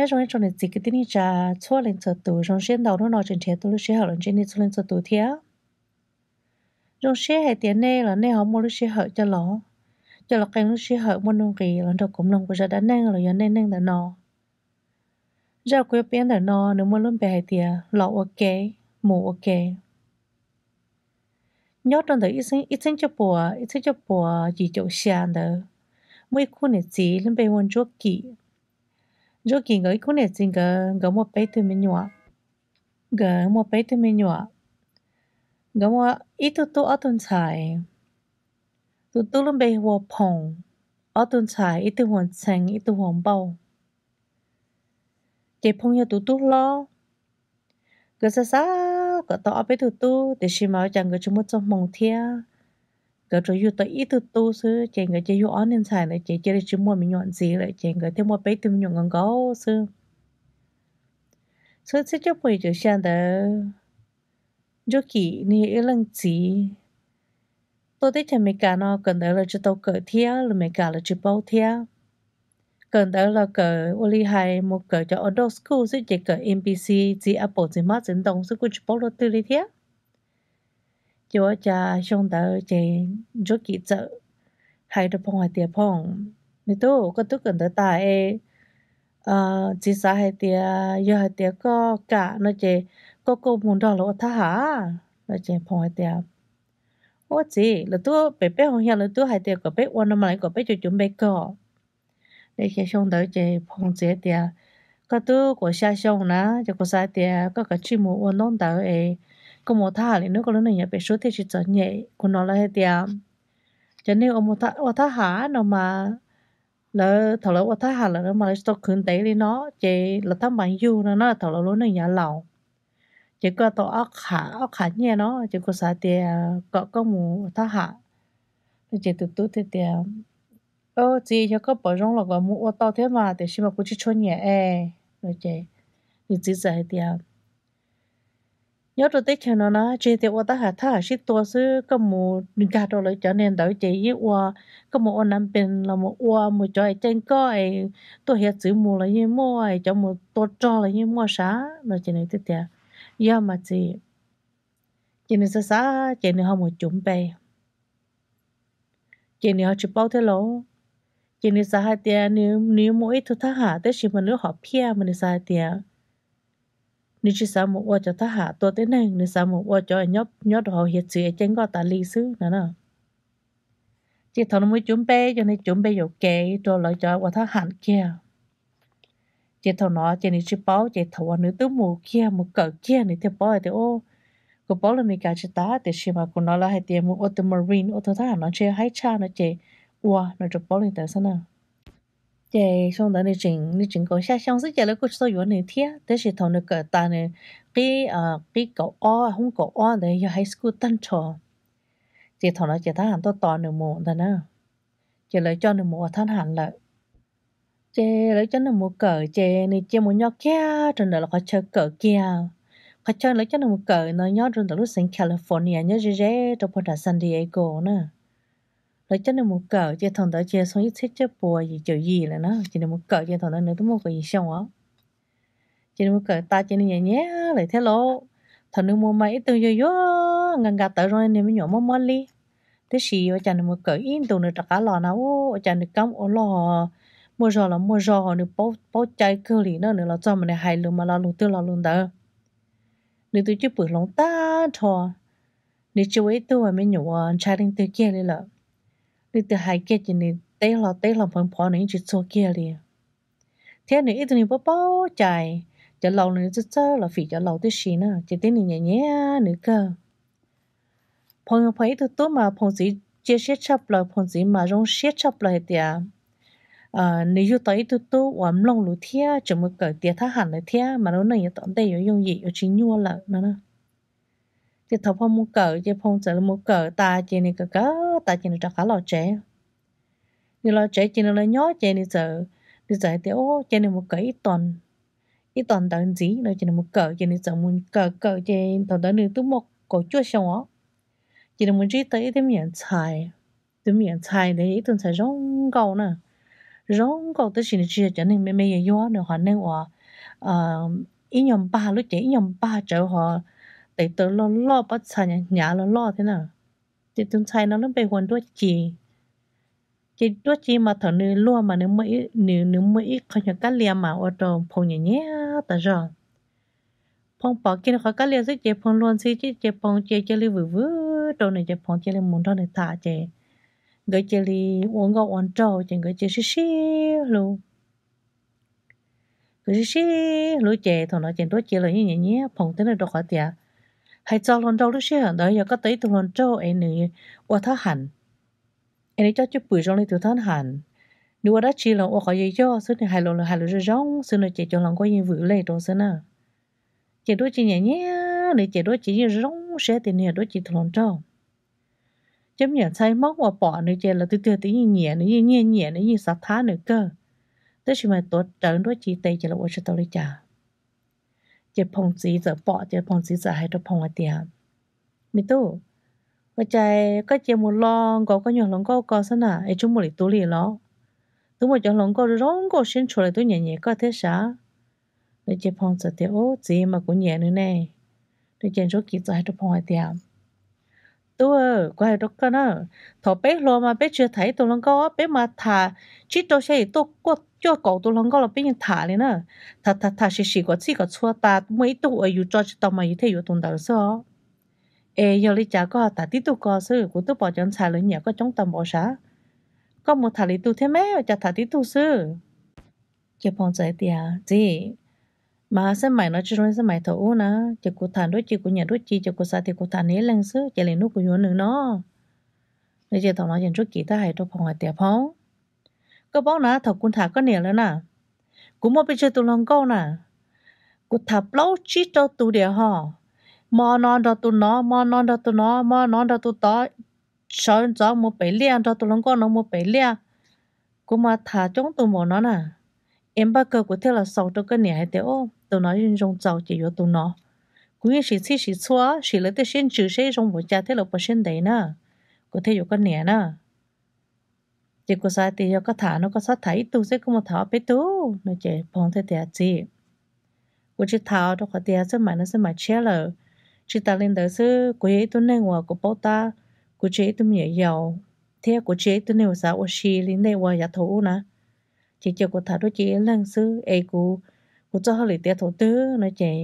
Nyob zoo ib tsoom niam txiv kwv tij neej tsa txhua leej txhua tus, zoo siab ntau hnub no tseem nrhiav tau lub sij hawm los ntsib nej txhua leej txhua tus thiab. Zoo siab hais tias nej los nej ho muaj lub sij hawm coj los, coj los qee lub sij hawm muaj nuj nqis los nrog kuv mloog kuv zaj dab neeg los yog neej neeg ntawm no. Zaj kuv yuav piav ntawm no nws muaj lub npe hais tias los ua ke, mus ua ke. Nyob rau ntawm ib txhiab cuaj puas, ib txhiab cuaj puas yim caum xya ntawd, muaj ib khub niam txiv lub npe hu ua Ntsuab Kim. Ntsuab Kim nkawd ib khub niam txiv nkawd, nkawd muaj peb tug me nyuam. Nkawd muaj peb tug me nyuam. Nkawd muaj ib tug tub ob tug ntxhais. Tus tub lub npe hu ua Phoom, ob tug ntxhais ib tug hu ua Ntxhee ib tug hu ua Npauj. Ces Phoom yog tus tub hlob. Nkawd xav xav kom tau ob peb tug tub tiam sis mas ua cas nkawd tsis muaj txoj hmoo thiab. Nkawd tsuas yug tau ib tug tub xwb ces nkawd cia yug ob niag ntxhais ntawd ces cia li tsis muaj me nyuam ntxiv lawm ces nkawd thiaj muaj peb tug me nyuam nkaus nkaus xwb. Txhiab cuaj puas yim caum xya ntawd, Ntsuab Kim nws yog ib leej txiv tuaj teb chaws Amelikas no, kawm ntawv los tsis tau kawm thiab, lus Amelikas los tsis paub thiab. Kawm ntawv los kawm ua li hais mus kawm cov adult school xwb ces kawm A B C, txiv apple txiv hmab txiv ntoo xwb kuj tsis paub luaj twg li thiab. Ces ua cas xyoo ntawd ces Ntsuab Kim txawm hais rau Phoom hais tias, Phoom, me tub, koj twb kawm ntawv tas es txiv xav hais tias yog hais tias koj kam no ces koj kuj mus nrog lawv ua thab ham no. Ces Phoom hais tias, Ua txiv, lawv twb pem peb hauv yog lawv twb hais tias kom peb ua no mas lawv kom peb cuav cuav npe kom. Ces xyoo ntawd ces Phoom txiv hais tias, Koj twb kaum xya xyoo na ces kuv xav hais tias koj kav tsij mus ua ntaub ntawv es koj mus ua thab ham li hnub koj lub neej yav pem suab thiaj tsis txom nyem. Kuv hnov lawv hais tias cov neeg ua thab ham no mas lawv thaum lawv ua thab ham lawm mas lawv tsis tau khwv ntev li no ces lawv thab npas yug no na thaum lawv lub neej yav laus. Ces koj tau ob qha, ob qha nyiaj no ces kuv xav tias kom koj mus ua thab ham. Ces tus tub thiaj tias, Txiv, yog koj pom zoo los kom mus ua tau thiab mas tiam sis mas kuv tsis tshua nyiam es. Nws txiv txawm hais tias, Nyob rau teb chaws no na tsis hais tias ua thab ham, thab ham sib tua xwb, koj mus nkag rau lawv cov niag ntawd ces yeej ua, koj mus ua nav npees los mus ua, mus cov es caij nkoj es tuaj hiav txwv mus los yeej muaj, cov mus tua rog los yeej muaj sav no. Ces nws thiaj tias, Yog mas txiv. Ces nws xav xav ces nws ho mus cuv npe. Ces nws ho tsis paub thiab lauj. Ces nws xav hais tias nws yuav mus ua ib tug thab ham tab sis mas nws lub hom phiaj mas nws xav hais tias nws tsis xav mus ua cov thab ham tua tib neeg, nws xav mus ua cov nyob rau hauv hiav txwv es caij nkoj tas li xwb no na. Ces thaum nws mus cuv npe, ces nws cuv npe yuam kev rau lawv cov ua thab ham kiag. Ces thaum no ces nws tsis paub, ces thaum uas nws twb mus kiag mus kawm kiag nws thiaj paub hais tias, Kuv paub lus Amelikas tsis tas tiam sis mas kuv hnov lawv hais tias mus ua tus Marine, ua tus thab ham no ntshe haib tshaj no ces ua no rau paub li ntawd xwb na. Ces xyoo ntawd nws tseem, nws tseem kaum xya xyoo xwb ces lawv kuj tsis tau yuav nws thiab. Tab sis thaum nws kawm tas nws qib, qib kaum ob, hoob kaum ob ntawd yog high school tag nrho. Ces thaum no ces thab ham tuaj tos nws mus ntag na. Ces lawv coj nws mus ua thab ham lawm. Ces lawv coj nws mus kawm ces nws cia mus nyob kiag rau ntawm lawv qhov chaw kawm kiag. Qhov chaw lawv coj nws mus kawm no nyob rau ntawm lub xeev California nyob ze ze rau puag nram San Diego na. Lawv coj nws mus kawm ces thaum ntawd ces xyoo ib txhiab cuaj puas yim caum yim lawm na, ces nws mus kawm ces thaum ntawd nws twb muaj kaum yim xyoo os. Ces nws mus kawm tas ces nws nyiam nyiam lawm thiab lauj. Thaum nws mus mas ib tug yuag yuag nka nka tawv zoo li niag me nyuam mob mob li. Tiam sis ua cas nws mus kawm ib ntus nws rov qab los na, ua cas nws kab ua loj, muaj zog los muaj zog, nws paub cai kawg li na, nws los txog mas nws hais lus mas lo lus twg lo lus ntawd. Nws tus cwj pwm hloov tag nrho, nws tsis ua ib tug me nyuam uas ntshai leej twg kiag li lawm. Leej twg hais kiag ces nws teb hlo teb hlo nphawv nphov nws yeej tsis txuag kiag li. Thiab nws ib tug niag paub paub cai, cov laus los nws txawj txawj los fim cov laus tib si na, ces tib nws nyiam nyiam nws kawg. Phoom, Phoom ib tug tub mas Phoom txiv cia siab tshaj plaws, Phoom txiv mas zoo siab tshaj plaws hais tias nws yug tau ib tug tub uas mloog lus thiab tseem mus kawm tiav thab ham lawm thiab mas lub neej yav tom ntej yuav yooj yim yuav tsis nyuaj lawm no na. Ces thaum Phoom mus kawm ces Phoom txawm mus kawm tas ces nws kawm kawm tas ces nws rov qab los tsev. Nws los tsev ces nws los nyob ces nws txawm, nws txawm hais tias, Ua ces nws mus kawm ib tog ntawv ntxiv no. Ces nws mus kawm ces nws txawm mus kawm kawm ces thaum ntawd nws twb muaj kaum cuaj xyoo os. Ces nws mus ntsib tau ib tug me nyuam ntxhais, tus me nyuam ntxhais ntawd yog ib tug ntxhais zoo nkauj na, zoo nkauj tab sis nws tsis yog cov neeg me me yuag yuag, nws ho neeg uas ib nyuag npag lub cev ib nyuag npag tsawv ho tes taw loj loj pob txha hnyav hnyav loj loj thiab na. Ces tus ntxhais no lub npe hu ua Nruab Ci. Ces Nruab Ci mas thaum nws luag mas nws muaj ib qho nyuag kab lia mas ua rau Phoo nyiam nyiam tas zog. Phoo pom kiag nws qhov kab lia xwb ces Phoo luag ntxhi ces Phoo cia cia li vwm vwm rau nws ces Phoo cia li mus nrog nws tham ces nkawd cia li ua nkauj ua nraug ces nkawd cia sib sib hlub. Nkawd sib sib hlub ces thaum no ces Nruab Ci los yeej nyiam nyiam Phoo thiab na rau qhov tias hais txog hluas nraug lub sij hawm ntawd yog koj tau ib tug hluas nraug es nws ua thab ham, es nws coj cwj pwm zoo li tus thab ham, nws ua dab tsi los ua qhov yog yog xwb, nws hais lus los hais lus zoo zoo xwb no ces cov hluas nkauj yeej vwm lej rau xwb na. Ces Nruab Ci nyiam nyiam nws ces Nruab Ci yeej zoo siab tias nws yog Nruab Ci tus hluas nraug. Cov me nyuam ntxhais Hmoob uas pom nws ces lawv twg twg twb yeej nyiam nws, yeej nyiag nyiam nws, yeej xav thab nws kawg. Tab sis mas tuav rawv Nruab Ci tes ces lawv ua tsis tau li cas. Ces Phoo txiv txawm pom ces Phoo txiv txawm hais rau Phoo hais tias, me tub, ua cas koj cia mus lo nkaus koj nyuag hluas nkauj ko xwb na es tsis muaj lwm tus li los? Twb muaj cov hluas nkauj zoo nkauj siab ntshua lawm twb nyiam nyiam koj thiab sav. No ces Phoo txawm tias, ub txiv, mas kuv nyiam nws ne. No ces Nruab Ci txawm hais rau Phoo hais tias, tub, kuv hais rau koj na, thaum peb hluas mas peb tsis tham ib tug hluas nkauj, peb mas tham tsib rau xya yim tuaj cuaj kaum tus hluas nkauj los peb yeej tham li na. Tham tham tham sim sim kom txhij kom txhua tas muaj ib tug uas yus tso tsis tau mas yus thiaj yuav tus ntawd xwb os. Es yog li cas koj tham tib tug ko xwb? Kuv twb pom cov ntxhais lawv nyiam koj coob tag npaum sav. Koj mus tham lwm tus thiab me, ua cas tham tib tug xwb? Ces Phoo txawm tias, txiv, mas xab maim no tsis zoo li xab maim thaum ub na, ces kuv tham Nruab Ci, kuv nyiam Nruab Ci ces kuv xav tias kuv tham nws ib leeg xwb ces lwm hnub kuv yuav nws no. No ces thaum no ces Nruab Ci thiaj hais rau Phoo hais tias, Phoo, koj paub na, thaum kuv tham koj niam lawv na, kuv muaj pes tsawg tus hluas nkauj na, kuv tham plaub tsib rau tus diam ho, mo no nrog tus no, mo no nrog tus no, mo no nrog tus tod, sawv ntxov mus pem liaj nrog tus hluas nkauj no mus pem liaj. Kuv mas tham coob tus npaum no na, es npaj kawg kuv thiaj los xaus rau koj niam hais tias, tus no yeej zoo txaus ces yuav tus no. Kuv yeej sim txhij sim txhua, sim lawv tej siab ntsws seb zoo npaum cas thiab lawv puas siab ntev na, kuv thiaj yuav koj niam na. Ces kuv xav tias yog koj tham no koj txhob tham ib tug xwb, koj mus tham ob peb tug. No ces Phoo thiaj tias, txiv, kuv tsis tham rau qhov tias xab maim no xab maim tshiab lawm. Tsis tas li ntawd xwb, kuv yog ib tug neeg uas kuv paub tab, kuv tsis yog ib tug me nyuam yaus, thiab kuv tsis yog ib tug neeg uas xav ua si li nej ua yav thaum ub na. Ces cia kuv tham Nruab Ci ib leeg xwb es kuv, kuv txoj hauj lwm tiav thaum twg no ces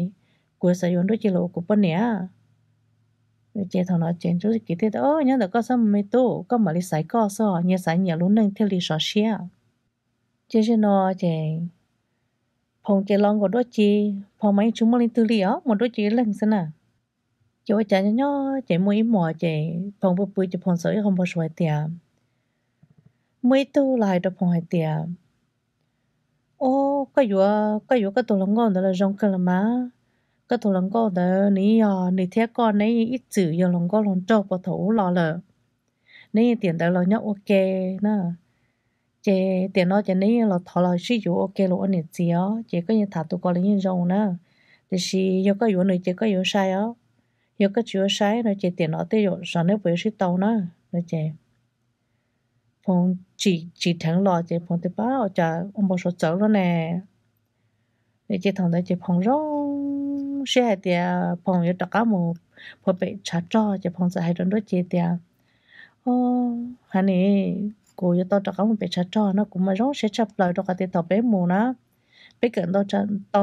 kuv xav yuav Nruab Ci los ua kuv poj niam. Ces thaum no ces Nruab Ci thiaj tias, nyob ntawm koj xwb me tub, koj mam li xaiv koj xwb, nyias xaiv nyias lub neej thiaj li sov siab. Ces zaum no ces Phoo ces los nkaum Nruab Ci, Phoo mas yeej tsis muaj leej twg li os, muaj Nruab Ci ib leeg xwb na. Ces ua cas nyob nyob ces muaj ib hmos ces Phoo pw pw ces Phoo txawm ib qho npau suav hais tias, muaj ib tug los hais rau Phoo hais tias, o, koj yuav, koj yuav koj tus hluas nkauj ntawd los zoo kawg los mas. Koj tus hluas nkauj ntawd nws yog, nws thiab koj neb yeej ib txwm yog hluas nkauj hluas nraug puag thaum ub los lawm. Neb yeej tiam ntawd los nyob ua ke na. Ces tiam no ces neb yeej los thov los sib yuav ua ke los ua niam txiv os, ces koj yeej tham tus ko los yeej zoo na. Tiam sis yog koj yuav nws ces koj yuav sai os. Yog koj tsis yuav sai no ces tiam no tej zaum xyov neb puas yuav sib tau na. No ces Phoo tsim tsim dheev los ces Phoo tias, pab, ua cas ua npau suav txawv luaj ne. Ces thaum ntawd ces Phoo zoo siab hais tias Phoo yuav rov qab mus pem tshav rog ces Phoo txawm hais rau Nruab Ci tias, o, ha ni, kuv yuav tau rov qab mus pem tshav rog no kuv mas zoo siab tshaj plaws rau qhov tias thaum peb mus na, peb kawm tau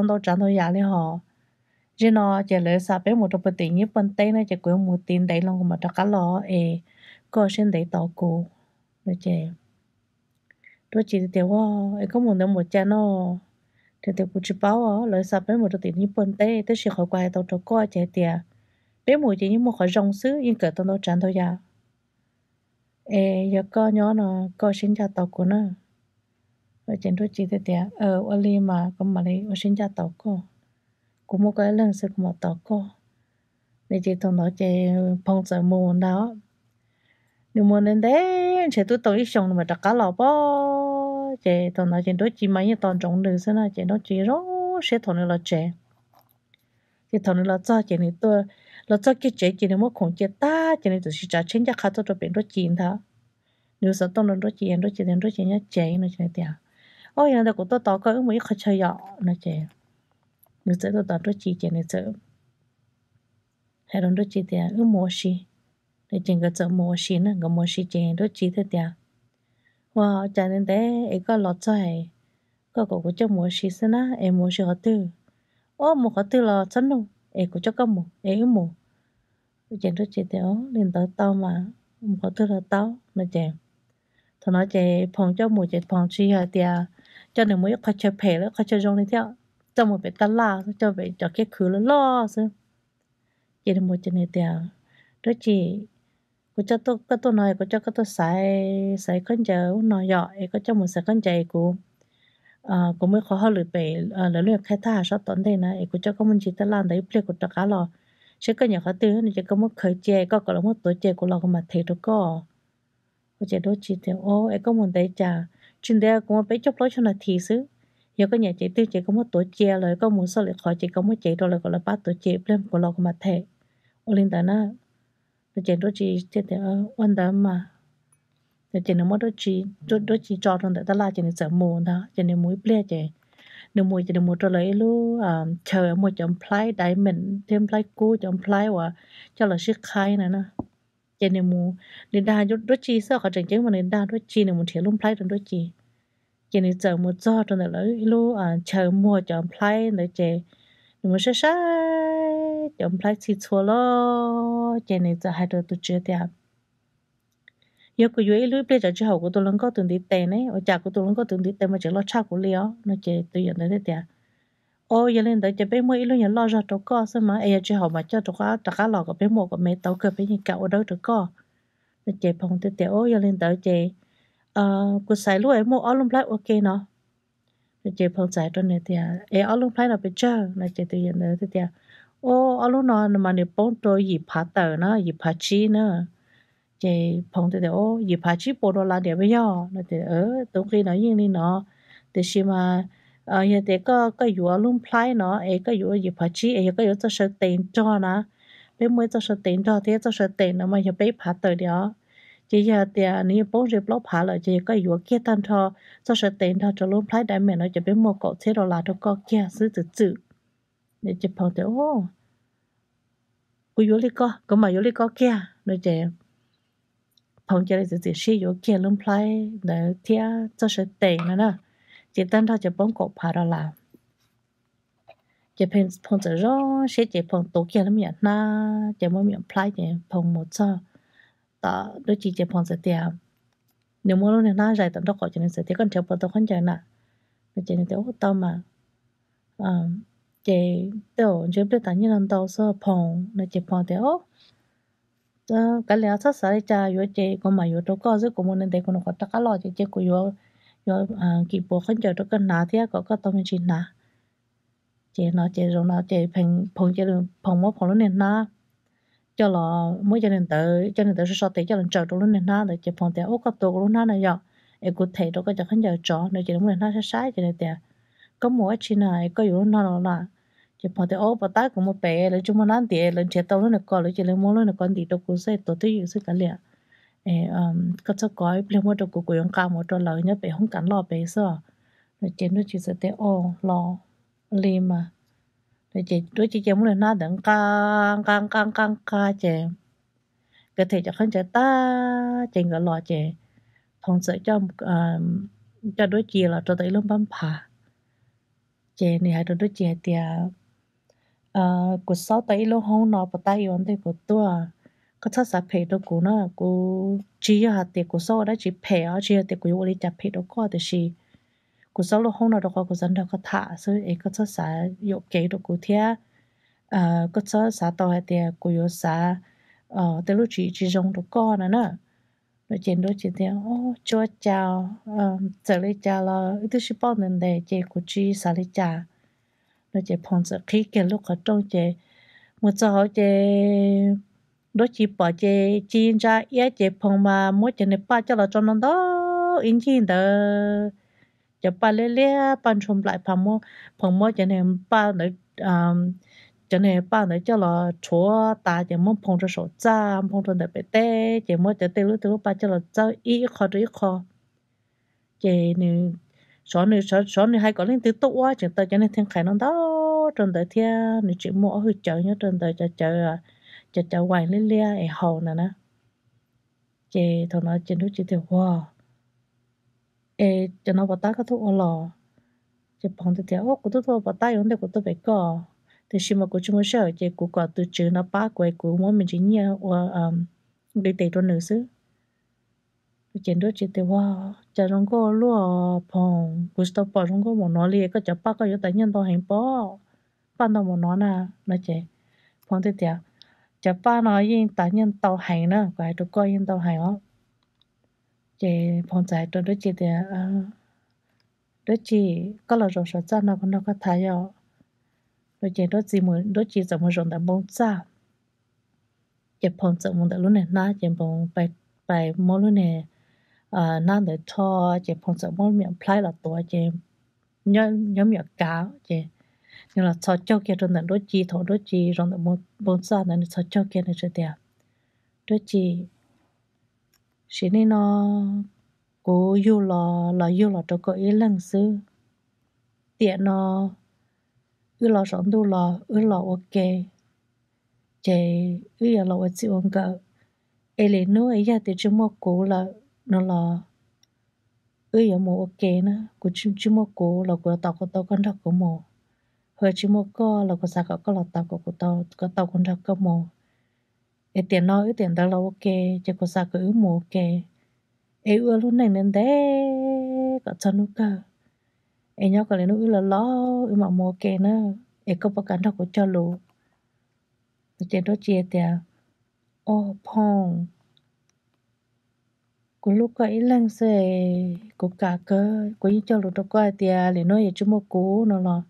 ntau tsav ntau yam li hos. Zaum no ces lawv xa peb mus rau puag tim Nyij Pooj teb na ces kuv yuav mus tid ntev loo kuv mam rov qab los es koj siab ntev tos kuv. No ces Nruab Ci tias, ua, es koj mus ntawd mus cas no? Tias, tias kuv tsis paub, lawv xa peb mus rau tim Nyij Pooj teb tab sis qhov kuv hais tau rau koj ces tias peb mus ces yeej muaj qhov zoo xwb, yeej kawm tau ntau tsav ntau yam. Es yog koj nyob no koj siab ncaj tos kuv na. Ces Nruab Ci thiaj tias, ua li mas kuv mam li ua siab ncaj tos koj, kuv muaj koj ib leeg xwb kuv mam tos koj. Ces thaum ntawd ces Phoo txawm mus ntag. Nws mus ntev ntev ntshe twb tau ib xyoos nws mam rov qab los pob. Ces thaum ntawd ces Nruab Ci mas yeej tos ntsoov nws xwb na ces Nruab Ci zoo siab thaum nws los tsev. Ces thaum nws los txog ces nws tuaj, los txog kiag tsev ces nws muab khoom cia tag ces nws txawm siv tsav tsheb ncaj qha tuaj rau pem Nruab Ci ntag. Nws xav tuaj nrog Nruab Ci, Nruab Ci tias Nruab Ci nyob tsev no ces nws tias, Ob, yog li ntawd kuv tuaj tos koj wb mus ib qho chaw yom no ces nws txawm tuaj tos Nruab Ci ces nws txawm hais rau Nruab Ci tias wb mus ua si. Ces nkawd txawm mus ua si na, nkawd mus ua si ces Nruab Ci thiaj tias, ua cas ntev ntev es koj los txog, koj kom kuv coj mus ua si xwb na, es mus ua si qhov twg? Ob, mus qhov twg los txhob nug es kuv coj koj mus es wb mus. Ces Nruab Ci tias, li ntawd tau mas, mus qhov twg los tau no ces thaum no ces Phoo coj mus ces Phoo tsis yog tias coj nws mus ib qho chaw phem los ib qho chaw zoo li thiab, coj mus pem tab laj, coj pem cov kiab khw loj loj xwb. Ces nws mus ces nws tias, Nruab Ci, kuv coj koj tuaj no es kuv coj koj tuaj xaiv, xaiv khaub ncaws ub no yom, es koj coj mus xaiv khaub ncaws es kuv, kuv muaj ib qho hauj lwm pem lawv lub qhov thaj hav sab tom ntej na es kuv coj koj mus ntsib tab laj ntawd ib pliag kuv rov qab los, seb koj nyiam qhov twg no ces koj muab khaws cia, koj kom lawv muab tuav cia kuv los kuv mam them rau koj. Ua ces Nruab Ci tias, o, es koj mus ntev cas? Tsis ntev, kuv mus peb caug plaub caug nas this xwb. Yog koj nyiam cev twg ces koj muab tuav cia, los koj mus xauj lwm qhov ces koj muab cev rau lawv kom lawv pab tuav cia, ib pliag kuv los kuv mam them. Ua li ntawd na. Ces Nruab Ci thiaj tias, ua ntawd mas. Ces nws muab Nruab Ci tso rau ntawm tab laj ces nws txawm mus ntag. Ces nws mus ib pliag ces nws mus ces nws mus rau lawv ib lub chaw muag cov nplhaib diamond thiab nplhaib kub, cov nplhaib uas coj los sib qhaib na na. Ces nws mus, nws dag Nruab Ci xwb, qhov tseem ceeb mas nws dag Nruab Ci, nws mus nrhiav lub nplhaib rau Nruab Ci. Ces nws txawm mus txog rau ntawm lawv ib lub chaw muag cov nplhaib ntawd ces nws mus saib saib cov nplhaib txhij txhua lawm ces nws txawm hais rau tus tswv tias, yog kuv yuav ib lub ib pliag tsam tsis haum kuv tus hluas nkauj tus ntiv tes ne, ua cas kuv tus hluas nkauj tus ntiv tes mas tseem loj tshaj kuv li os no ces tus yawm ntawd thiaj tias, o, yog li ntawd ces peb muab ib lub nyuag loj zog rau koj xwb mas es yog tsis haum mas coj rov qab los kom peb muab kom me tau kawg peb yeej kam ua dawb rau koj. No ces Phoo thiaj tias, o, yog li ntawd ces kuv xaiv lub es muaj ob lub nplhaib ua ke no. No ces Phoo txawm hais rau nws tias, es ob lub nplhaib no pes tsawg no ces tus yawm ntawd thiaj tias, o, ob lub no mas nws poob rau yim phav tawm na, yim phav tsib na. Ces Phoo thiaj tias, o, yim phav tsib puas dollar diam peb yog no ces, tus nqi no yeej li no, tiam sis mas yog tias koj yuav lub nplhaib no es koj yuav yim phav tsib es yog koj yuav txoj saw tes nrog na, peb muaj ib txoj saw tes nrog thiab txoj saw tes no mas yog peb phav tawm diam. Ces yog tias nws yeej poob ze plaub phav lawm ces yog koj yuav kiag tag nrho txoj saw tes nrog rau lub nplhaib diamond no ces peb muab kaum txhiab dollar rau koj kiag xwb txwm txwm. Ces Phoo tias, kuv yuav li koj, kuv mam yuav li koj kiag no ces Phoo cia li txiav txim siab yuav kiag lub nplhaib ntawd thiab txoj saw tes no na, ces tag nrho ces poob kaum phav dollar. Ces Phoo txawm zoo siab ces Phoo tuav kiag lub me nyuam hnab ces muab me nyuam nplhaib ces Phoo mus txog tom Nruab Ci ces Phoo txawm tias, nws muab lub niag hnab zais tom nraub qaum ces nws txawm tias, koj nrhiav puas tau khaub ncaws na? No ces nws tias, ub, tau mas. Ces tej zaum ntshe pliag tas nyiaj no ntau xwb Phoo no ces Phoo tias, kav liam, txhob xav li cas, yuav ces kuv mam yuav rau koj xwb, kuv mus ntev ntev kuv nyuam qhuav rov qab los ces cia kuv yuav, yuav kis puas khaub ncaws rau koj hnav thiab kom koj tau me ntsis hnav. Ces no ces zoo no ces Phoo cia, Phoo muab Phoo lub niag hnab coj los, muab cov niag ntawv, cov niag ntawv so so tes coj los ntsaws rau lub niag hnab ntawd ces Phoo tias, ub, koj tuav kuv lub hnab no yom, es kuv them rau koj cov khaub ncaws tsov no ces nws muab niag hnab saib saib ces nws tias, koj mus ua tsi na es koj yuav lub hnab no na? Ces Phoo tias, ub, puas tab kuv mus pem lawv tsis muaj hnab ntim, lawv nrhiav tau lub niag ko lawm ces lawv muab lub niag ko ntim rau kuv xwb, tuav twj ywm xwb kav liam. Koj txhob kov, ib pliag muab rau kuv, kuv yuav nqa mus rau lawv nyob pem hoob kas loj pem xwb. No ces Nruab Ci txawm tias, o, los li mas. No ces Nruab Ci ces muab lub hnab ntawd nqa nqa nqa nqa nqa ces nkawd them cov khaub ncaws tag ces nkawd los ces Phoo txawm coj Nruab Ci los rau tom ib lub npab nphav. Ces nws hais rau Nruab Ci hais tias, kuv xauj tau ib lub hoob no puas tab ib ua ntej kuv tuaj, koj txhob xav phem rau kuv na, kuv tsis yog hais tias kuv xauj ua dab tsi phem os, tsis yog tias kuv yuav ua li cas phem rau koj, tiam sis kuv xauj lub hoob no rau qhov kuv xav nrog koj tham xwb es koj txhob xav yuam kev rau kuv thiab. Koj txhob xav tau hais tias kuv yuav xav tej lub tswv yim tsis zoo rau koj no na. No ces Nruab Ci tias, tsis ua cas, txawm li cas los wb twb sib paub ntev ntev ces kuv tsis xav li cas. No ces Phoo txawm qhib kiag lub qhov rooj ces mus txog hauv ces Nruab Ci pom ces ci ntsa iab ces Phoo mas muab cov niag paj coj los tso ntau ntau ib ncig ntawd, cov paj liab liab, paj ntshua nplaim, Phoo muab cov niag paj ntawd, cov niag paj ntawd coj los rhuav tas ces muab Phoo rau saum txaj, Phoo rau ntawm pem teb ces muab cov tej lub tej lub paj coj los txawb ib qho rau ib qho. Ces nws xyov nws, xyov nws hais kom leej twg tuaj ua tseem tau cov niag thee qhais no ntau rau ntawd thiab nws tseem muaj ob hwj cawv nyob rau ntawd, cov cawv, cov cawv vais liab liab es haus ntawd na. Ces thaum no ces Nruab Ci tias, Ua, es cov no puas tab koj tuaj ua los? Ces Phoom tias, Kuv tuaj tuaj puas tab yuav ntej kuv tuaj pem koj, tiam sis mas kuv tsis muaj sij hawm ces kuv kom tus tswv no pab kuv es kuv muab me ntsis nyiaj ua nqi tes rau nws xwb. Ces Nruab Ci tias, Ua, cas zoo nkauj luaj Phoom, kuv tsis tau pom zoo nkauj npaum no li, koj cov paj koj yuav tas nyiaj ntau heev pob, paj ntau npaum no na. No ces Phoom thiaj tias, Cov paj no yeej tas nyiaj ntau heev na, kuv hais rau koj yeej ntau heev os. Ces Phoom txawm hais rau Nruab Ci tias, Nruab Ci, koj los zaum saum txaj no kuv nrog koj tham yom. No ces Nruab Ci txawm mus zaum ntawm npoo txaj. Ces Phoom txawm mus ntawm lub niag hnab ces Phoom pais muab lub niag hnab ntawd rho, ces Phoom txawm muab me nyuam nplhaib los tuav ces nyob me nyuam kav ces nws los txhos caug kiag rau ntawm Nruab Ci. Thaum Nruab Ci zaum ntawm npoo txaj ntawd nws txhos caug kiag nws thiaj tias, Nruab Ci, sim neej no kuv yug los los yug los rau koj ib leeg xwb. Tiam no wb los saum ntuj los wb los ua ke, ces wb yuav los ua txij ua nkawm. Es lwm hnub es yog tias tsis muaj kuv lawm no los wb yuav mus ua ke na, kuv tsis muaj kuv los kuv yuav tos kom tau koj nrog kuv mus, ho tsis muaj koj los kuv xav kom koj los tos kom kuv tau, kom tau kuv nrog koj mus. Es tiam no wb tiam ntawd los ua ke, ces kuv xav kom wb mus ua ke, es wb ua lub neej ntev ntev kom txog hnub kawg, es nyob kom lwm hnub wb laus laus wb mam mus ua ke na, es koj puas kam nrog kuv cog lus? Ces Nruab Ci tias, Au Phoom, kuv hlub koj ib leeg xwb, kuv kam kawg, kuv yeej cog lus rau koj hais tias lwm hnub yog tsis muaj kuv no los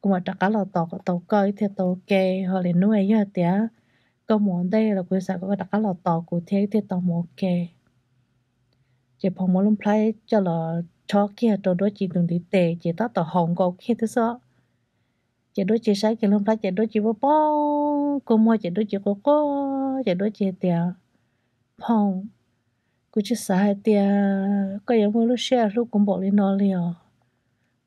kuv mam rov qab los tos kom tau koj wb thiaj tau ua ke, ho lwm hnub yog tias koj mus ua ntej los kuv xav kom koj rov qab los tos kuv thiab wb thiaj tau mus ua ke. Ces Phoom muab lub nplhaib coj los chob kiag rau Nruab Ci tus ntiv tes ces tab tom haus nkaus kiag thiab xwb. Ces Nruab Ci saib kiag lub nplhaib ces Nruab Ci poob poob kua muag ces Nruab Ci quaj quaj ces Nruab Ci tias, Phoom, kuv tsis xav hais tias koj yuav muaj lub siab hlub kuv npaum li no li os.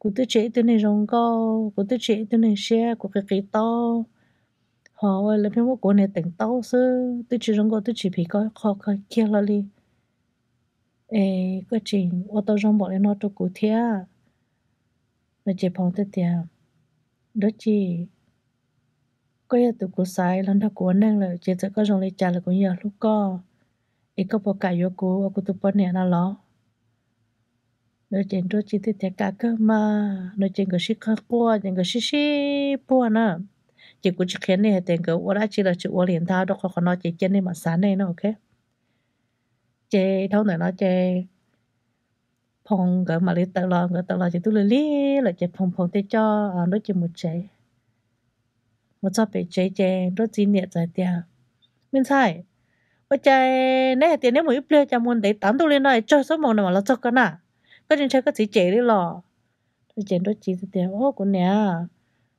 Kuv twb tsis yog ib tug neeg zoo nkauj, kuv twb tsis yog ib tug neeg siab, kuv qis qis taub, ho ua lawv pheej muab kuv niag teem taub xwb, twb tsis zoo nkauj twb tsis phim koj qhov kiag hlo li. Es koj tseem ua tau zoo npaum li no rau kuv thiab. No ces Phoom thiaj tias, Nruab Ci, koj yog tus kuv xaiv los nrog kuv ua neej lawm ces txawm koj zoo li cas los kuv yeej yuav hlub koj, es koj puas kam yuav kuv ua kuv tus poj niam no los? No ces Nruab Ci thiaj tias, Kam kawg mas. No ces nkawd sib qawg quaj ces nkawd sib sib puag na. Ces kuv tsis qhia nej hais tias nkawd ua dab tsi los tsis ua li ntag, rau qhov qhov no ces cia nej mam xav nej no, ok. Ces dhau ntawm no ces Phoom nkawd mam li tawm los, nkawd tawm los ces twb lig lig lawm ces Phoom, Phoom thiaj coj Nruab Ci mus tsev. Mus txog pem tsev ces Nruab Ci niam txawm hais tias, Me ntxhais, ua cas neb hais tias neb mus ib pliag cas mus ntev tas ntuj li no es tsawg xuab moos no mam los txog koj na? Koj tsis ntshai koj txiv cem li los? Ces Nruab Ci tias, Au kuv niam,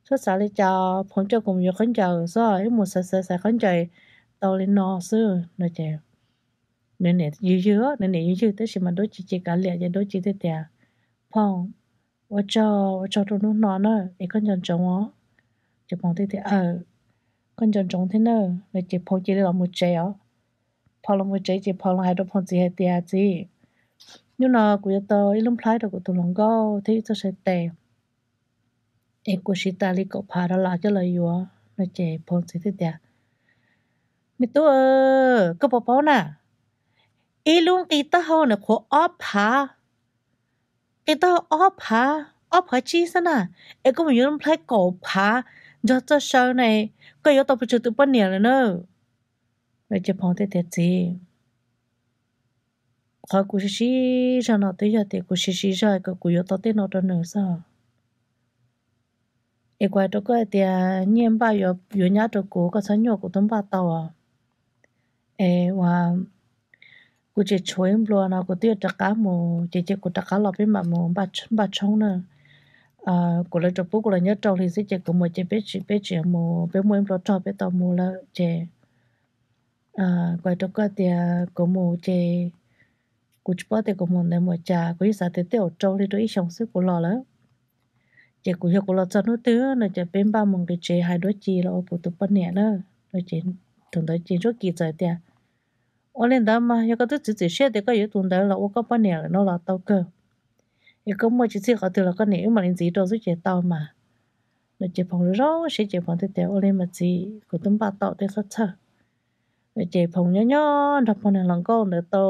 txhob xav li cas, Phoom coj kuv mus yuav khaub ncaws xwb, wb mus xaiv xaiv xaiv khaub ncaws tau li no xwb. No ces nws niam ywg ywg, nws niam ywg ywg tab sis mas Nruab Ci ces kav liam ces Nruab Ci thiaj tias, Phoom, ua tsaug, ua tsaug rau hnub no na, es koj nco ntsoov os. Ces Phoom thiaj tias, Aw, koj nco ntsoov thiab na. No ces Phoom cia li los mus tsev os. Phoom los mus tsev ces Phoom los hais rau Phoom txiv hais tias, Txiv, hnub no kuv yuav tau ib lub nplhaib rau kuv tus hluas nkauj thiab ib txoj saw tes, es kuv siv tas li kaum phav dollar coj los yuav. No ces Phoom txiv thiaj tias, Me tub, koj puas paub na, ib lub nqi taub hau nws qhuav ob phav, nqi taub hau ob phav, ob phav tsib xwb na, es koj mus yuav lub nplhaib kaum phav nrog txoj saw ne, koj yuav tau pes tsawg tus poj niam lawm na? No ces Phoom thiaj tias, Txiv, qhov kuv siv siv zog no twb yog tias kuv siv siv zog kom kuv yuav tau tej no rau nws xwb. Es kuv hais rau koj hais tias nyiaj npaj yuav nyab rau kuv, koj txhob nyuaj, kuv twb npaj tau. Es ua kuv tseem tshuav ib nplua no kuv twb yuav rov qab mus, ces cia kuv rov qab los peb mam mus npaj tshoob na. Kuv lawv tsuas pub kuv los nyob rau hli xwb ces kuv mus ces peb tsis, peb tsis mus, peb muaj ib nplua rog peb tau mus lawm ces kuv hais rau koj tias kuv mus ces Kuv tsis paub tias kuv mus ntawd mus cas, kuv yeej xav tias tej zaum rau li rau ib xyoos xwb kuv los lawm. Ces kuv yog kuv los txog hnub twg no ces peb npaj mus nqis tsev hais Duab Ci los ua kuv tus poj niam na. Thaum ntawd ces Ntsuab Kis txawm tias, ua li ntawd mas yog koj twb txiav txim siab tias koj yuav tus ntawd los ua koj poj niam lawm no los tau kawg. Es koj muaj tsis txhij qhov twg los koj niam wb mam li ntxiv rau xwb ces tau mas. No ces Phoom zoo siab ces Phoom thiaj tias, ua li mas txiv, kuv twb npaj tau tej qhov txhawj. Ces Phoom nyob nyob nrog pog niag hluas nkauj ntawd tau,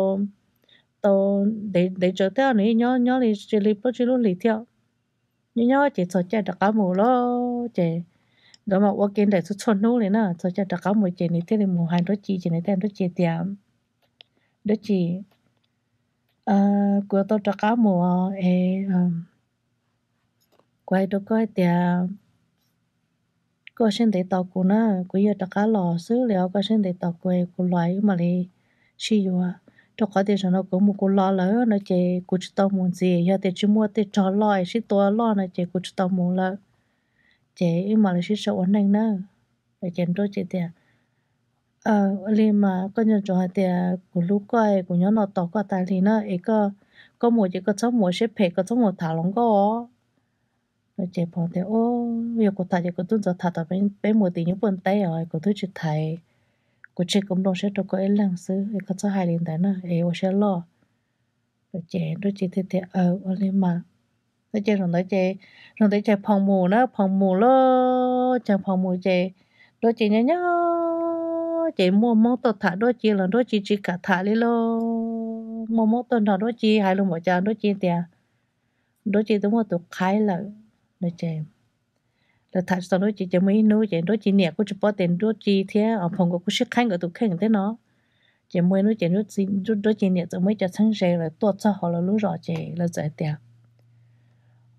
tau ntev tsawv thiab, nws yeej nyob nyob li cia li plaub tsib lub hlis thiab. Nyob nyob ces txog caij rov qab mus lawm ces nkawd mas ua ke nraim txhua txhua hnub li na. Txog caij rov qab mus ces nws thiaj li mus hais Duab Ci ces nws thiaj hais Duab Ci tias, Duab Ci, kuv yuav tau rov qab mus es kuv hais rau koj hais tias koj siab ntev tos kuv na, kuv yuav rov qab los xwb li os, koj siab ntev tos kuv, kuv los wb mam li sib yuav. Rau qhov tias zaum no kuv mus kuv los lawm no ces kuv tsis tau mus ntxiv, yog tias tsis muaj tej rog loj es sib tua loj no ces kuv tsis tau mus lawm. Ces wb mam li sib sau ua neej na. Ces Duab Ci tias, ua li mas koj nco ntsoov hais tias kuv hlub koj, kuv nyob no tos koj tas li na, es koj mus ces koj txhob mus ua siab phem, koj txhob mus tham hluas nkauj os. No ces Phoom tias, o, yog kuv tham ces kuv twb ntxov tham tau peb mus tim nyuj puaj teb os, kuv twb tsis tham, kuv tseg kuv nplooj siab rau koj ib leeg xwb, koj txhob hais li ntawd na es ua siab loj. Ces Duab Ci thiaj tias, aw, ua li mas. No ces zaum ntawd ces, zaum ntawd ces Phoom mus na, Phoom mus lawm, ces Phoom mus ces Duab Ci nyob nyob ces muaj Hmoob tuaj tham Duab Ci los Duab Ci tsis kam tham li lauj. Muaj Hmoob tuaj nrog Duab Ci hais lus npaum cas Duab Ci tias Duab Ci twb muaj tus qhaib lawm no ces lawv tham tsis tau Duab Ci ces muaj ib hnub ces Duab Ci niam kuj tsis paub tias Duab Ci thiab Phoom nkawd kuj sib qhaib nkawd tus kheej thiab no. Ces muaj ib hnub ces Duab Ci niam txawm muaj ib co txheeb ze lawv tuaj txog hauv lawv lub zos ces lawv txawm hais tias,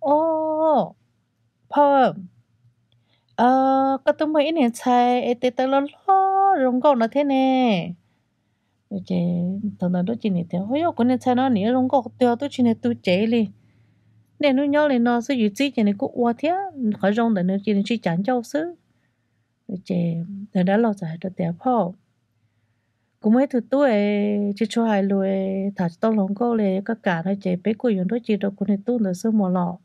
o, Phoom, koj twb muaj ib niag ntxhais es tes taw loj loj zoo nkauj no thiab ne. Thaum ntawd Duab Ci niam tias, o, yog kuv niag ntxhais no nws yuav zoo nkauj twg twb tsis niag tu cev li. Niaj hnub nyob li no xwb, yus txib ces nws kuj ua thiab, qhov zoo ntawm nws ces nws tsis cas ncauj xwb. Ces dab laug txawm hais rau tias, phauj, kuv muaj ib tug tub es tsis tshua hais lus, tham tsis tau hluas nkauj li, koj kam no ces peb kuj yuav Duab Ci rau kuv niag tub ntawd xwb mus los.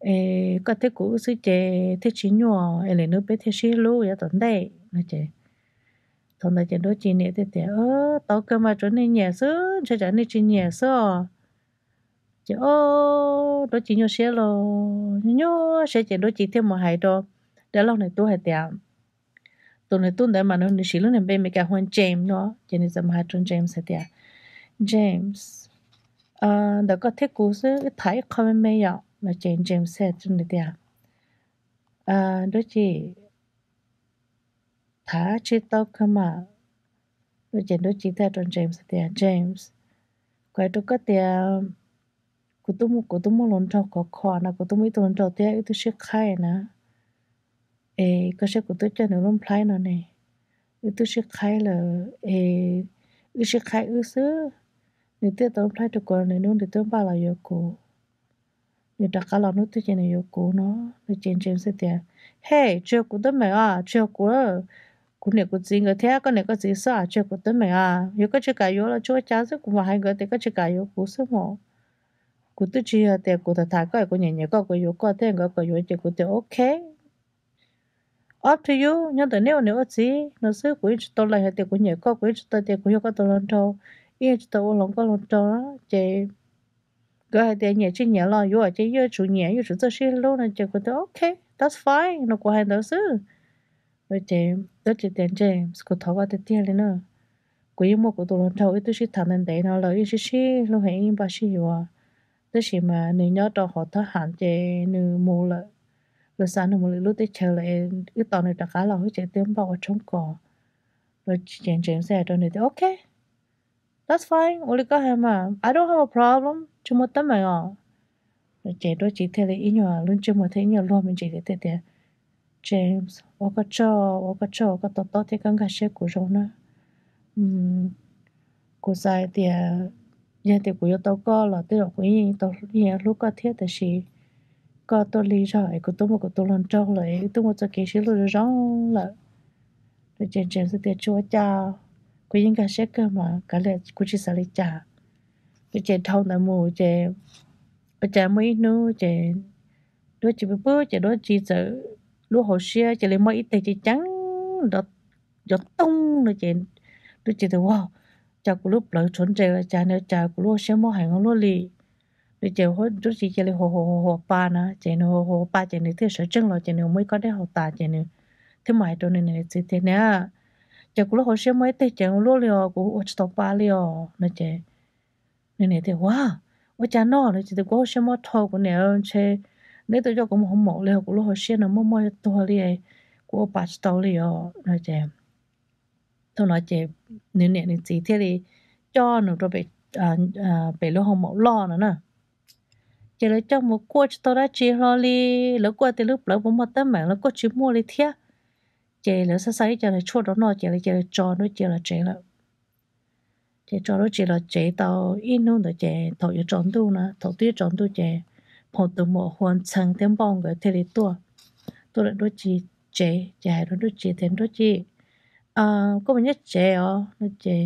Es koj thiab kuv wb xwb ces thiaj tsis nyuaj, es lwm hnub peb thiaj sib hlub yav tom ntej no ces. Thaum ntawd ces Duab Ci niam thiaj tias, tau kawg mas, tsuav nej nyiam xwb, ntshai tsam nej tsis nyiam xwb os. Ces o, Duab Ci nyuaj siab los nyuaj siab ces Duab Ci thiaj mus hais rau dab laug nws tub hais tias, tus nws tub ntawd mas nws siv lub niag npe Meskas hu ua James no, ces nws txawm mus hais rau James hais tias, James, ntawm koj thiab kuv xwb, wb tham ib qho me me yom no ces James hais rau nws tias, Duab Ci, tham tsis tau kawg mas. Ces Duab Ci thiaj rau James tias, James, kuv hais rau koj tias kuv twb muaj, kuv twb muaj hluas nraug khov kho no, kuv twb muaj ib tug hluas nraug thiab wb twb sib qhaib na. Es koj saib kuv twb coj nws lub nplhaib no ne, wb twb sib qhaib lawm es wb sib qhaib wb xwb. Nws twb tau lub nplhaib rau kuv, nws hnub nws twb npaj los yuav kuv. Nws rov qab los hnub twg ces nws yuav kuv no. Nws ces James tias, Hey, tsis yog kuv teeb meem os, tsis yog kuv, kuv niam kuv txiv nkawd thiab koj niam koj txiv xwb, tsis yog kuv teeb meem os. Yog koj tsis kam yuav los tsis ua cas xwb, kuv mam hais nkawd tias koj tsis kam yuav kuv xwb mos. Kuv twb tsis yog tias kuv tham tham koj, kuv nyiam nyiam koj kuv yuav koj thiab, nkawd kom yuav ces kuv tias ok. Up to you, nyob ntawm neb ua niam ua txiv no xwb, kuv yeej tsis tau lees hais tias kuv nyiam koj, kuv yeej tsis tau tias kuv yog koj tus hluas nraug, yeej tsis tau ua hluas nkauj hluas nraug ces nkawd hais tias nyiam tsis nyiam los yuav ces yeej tsum nyiam, yeej tsum txawj sib hlub no ces kuv tias ok, that's fine no, kuv hais ntawd xwb. Ces Duab Ci tias James, kuv thov koj tiag tiag li na, kuv yeej muaj kuv tus hluas nraug, wb twb sib tham ntev ntev no lawm, yeej sib sib hlub heev, yeej npaj sib yuav. Tab sis mas nws nyob rau hauv thab ham ces nws mus lawm, lawv xa nws mus lwm lub teb chaws lawm, wb tos nws rov qab los wb ces twb npaj ua tshoob kos. Ces James hais rau nws tias ok, that's fine, ua li koj hais mas, I don't have a problem, tsis muaj teeb meem os. Ces Duab Ci thiaj li ib nyuag lub ntsej muag thiaj ib nyuag luag me ntsis thiab tias, James, ua koj tsaug, ua koj tsaug, koj to taub thiab koj nkag siab kuv zoo na. Kuv xav hais tias yog tias kuv yuav tau koj los tej zaum kuv yeej hlub koj thiab, tab sis koj tuaj lig zog es kuv twb muaj kuv tus hluas nraug lawm, wb twb muaj txoj kev sib hlub zoo zoo lawm. Ces James tias tsis ua cas, kuv yeej nkag siab kawg mas, kav liam, kuv tsis xav li cas. Ces dhau ntawd mus ces ua cas muaj ib hnub ces Duab Ci pw pw ces Duab Ci txawm lub hauv siab cia li muaj ib teg ceev ceev nrov toog no ces Duab Ci tias, Ua cas kuv lub plawv tshuav nres los cas, cas kuv lub hauv siab mob heev ua luaj li? No ces Duab Ci cia li hu hu hu hu pa na, ces nws hu hu pa ces nws thiaj sawv tsees los ces nws muaj ib kob dej haus tas ces nws thiaj mus hais rau nws niam nws txiv tias, Niam, cas kuv lub hauv siab muaj ib teg ceev ua luaj li os, kuv ua tsis tau pa li os. No ces nws niam tias, Ua, ua cas no? No ces tias, Kuv hauv siab mob dhau, kuv niam, ntshe neb tuaj coj kuv mus hauv maum li os, kuv lub hauv siab no mob mob yuav tuag li, kuv ua pa tsis tau li os. No ces thaum no ces nws niam nws txiv thiaj li coj nws rau pem lub hauv maum loj no na. Ces lawv coj mus kuaj tsis tau dab tsi hlo li, lawv kuaj tias lub plawv puas muaj teeb meem los kuaj tsis muaj li thiab. Ces lawv xav xav ib co lawv tshuaj rau noj ces lawv cia li tso Duab Ci los tsev lawm. Ces tso Duab Ci los tsev tau ib hnub ntawd ces thaum yuav tsaus ntuj na, thaum twb yuav tsaus ntuj ces phau tus muam hu ua Ntxhee thiab Npauj nkawd thiaj li tuaj, tuaj lawm Duab Ci tsev ces hais rau Duab Ci tias, Duab Ci, koj puas nyob tsev os? No ces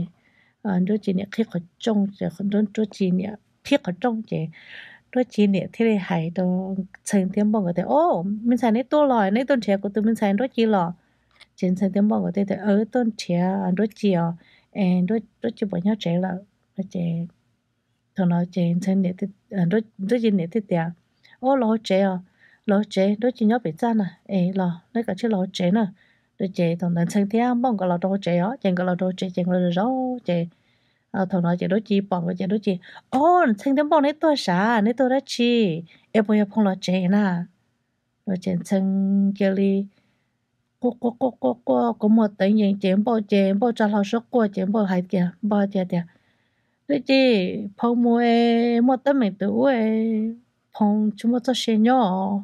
Duab Ci niam qhib qhov rooj, Duab Ci niam qhib qhov rooj ces Duab Ci niam thiaj li hais rau Ntxhee thiab Npauj nkawd tias, O, me ntxhais neb tuaj los, neb tuaj nrhiav kuv tus me ntxhais Duab Ci los? Ces Ntxhee thiab Npauj nkawd thiaj tias, Tuaj nrhiav Duab Ci os, es Duab Ci puas nyob tsev lawm? No ces thaum no ces Duab Ci niam thiaj tias, O, los hauv tsev os, los hauv tsev, Duab Ci nyob pem txaj na, es los neb kav tsij los hauv tsev na. No ces thaum ntawd Ntxhee thiab Npauj nkawd los rau hauv tsev os, ces nkawd los rau hauv tsev ces nkawd los zaum ces thaum no ces Duab Ci pom nkawd ces Duab Ci, O, Ntxhee thiab Npauj neb tuaj sav, neb tuaj dab tsi? Es puas yog Phoo los tsev na? No ces Ntxhee cia li quaj quaj quaj quaj quaj kua muag teev yees ces Npauj ces Npauj tsa hlo suab quaj ces Npauj hais tias, Npauj hais tias, Duab Ci, Phoo mus es muaj teeb meem tus ub es Phoo tsis muaj txoj sia nyob os,